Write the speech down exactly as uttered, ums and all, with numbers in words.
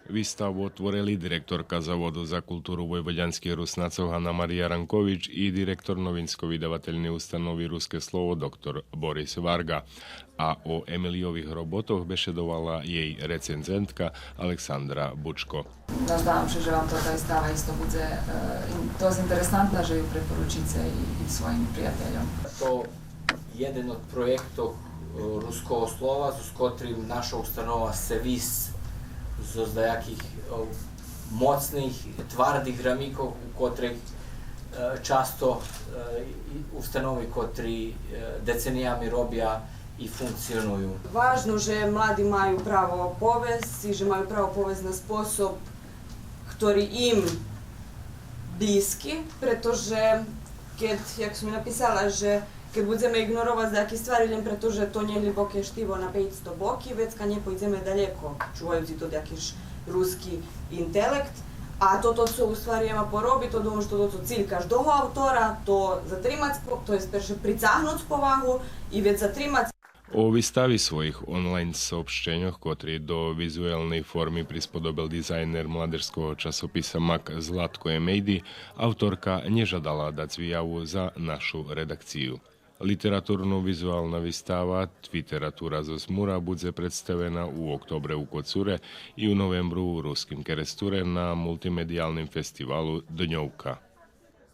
Виставу отворели директорка Заводу за културу войводянских Руснацох Ана Мария Ранкович и директор Новинско-видавательней установи Руске слово доктор Борис Варґа. А о Емилийових роботох бешедовала єй рецензентка Александра Бучко. Наздавам ше же вам тота вистава исто будзе, е, ин-, досц интересантна, же ю препоручице и, и своїм приятельом. То єден од проєктох, е, Руского слова, зоз котрим наша установа сервис зоз даяких, е, моцних, твардих рамикох, у котрих, е, часто, е, и установи котри, е, децениями робя и функционую. Важно же млади маю право повесц и же маю право повесц на способ хтори им блїзки, прето же кед, як сом и написала, же кед будземе иґноровац даяки ствари лєм прето же то нє глїбоке штиво на пейцсто боки, вецка нє пойдземе далєко, чуваюци то даяки ш-, руски интелект. А тото цо у ствари єма поробиц, то думам же тото цо циль каждого автора, то затримац, по-, то єст перше прицагнуц повагу и вец затримац. О вистави своїх онлайн сообщеньох, котри до визуелней форми присподобел дизайнер младежского часописа мак Златко Емейди, авторка нє жадала дац вияву за нашу редакцию. Литературно-визуална вистава Твитература зоз мура будзе представена у октобре у Коцуре и у новембру у Руским Керестуре на мултимедиялним фестивалу Дньовка.